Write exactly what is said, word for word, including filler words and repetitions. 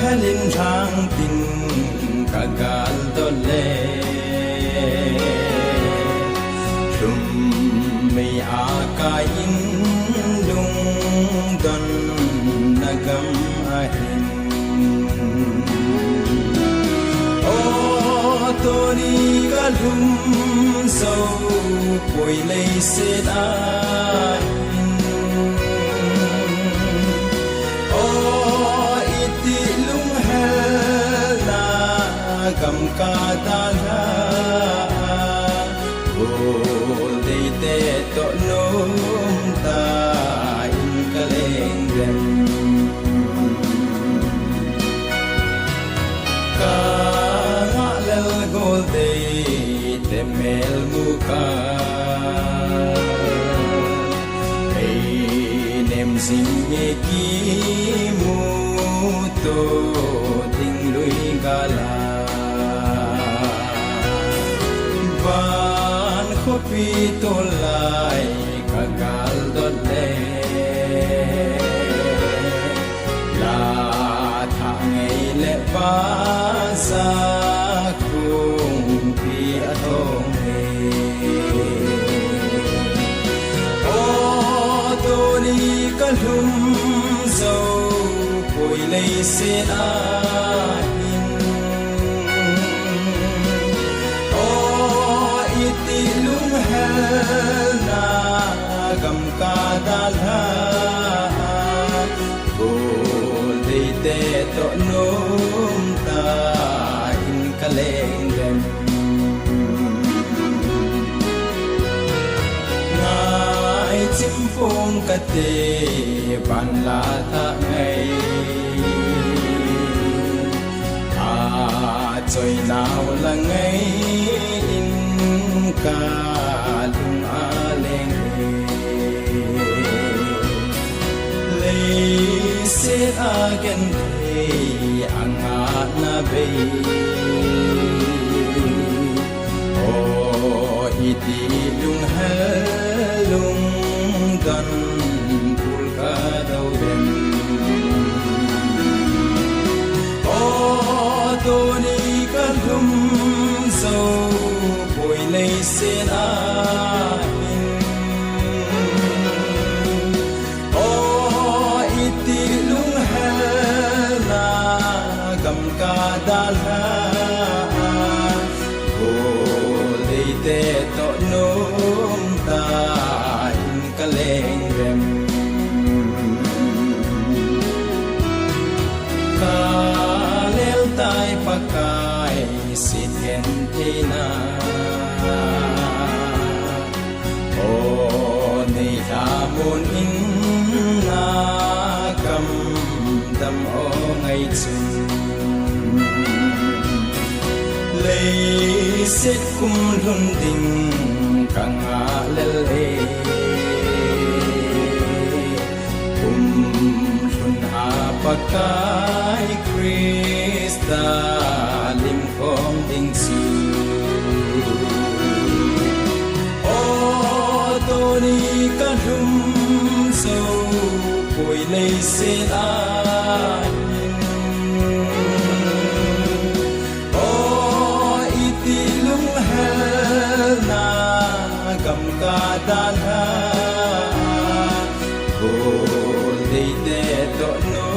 Lin lhang tin ka gal dot le, lhum mei a kai in lungdon na gam ahin. O, tuni ka lhum zo poi leiset a hin. O, iti lunghelna gam ka dalha, gol deite toh nom ta in ka leng lem. Ka ngah lel gol deite mel mu ka. Ei nem zing e kimu toh ding lui gala. Van khopi tolai ka gal dot le. La thah ngei le pa sa kung pi a thong e. O, tuni ka lhum zo poi leiset a hin. O, iti lunghelna gam ka dalha, gol deite toh nom ta in ka leng lem. Ngai chim pong ka te, van la thah ngei a choi nau la ngei in ka lung a leng e. Leiset a genthei a ngahna bei. O, iti lunghel lungdon bul ka dou dem. O, tuni ka lhum zo poi leiset a hin. O, iti lunghelna gam ka dalha, gol deite toh nom ta in ka leng lem. Ka lel tai Pakai sit gentheina. O, nei lhamon in na kam dam o ngai chun. Leiset kum lhun ding ka ngah lel e. Kum lhun a Pakai Christa lim khom ding chu. O, tuni ka lhum zo poi leiset a hin. O, iti lunghelna gam ka dalha, gol deite toh no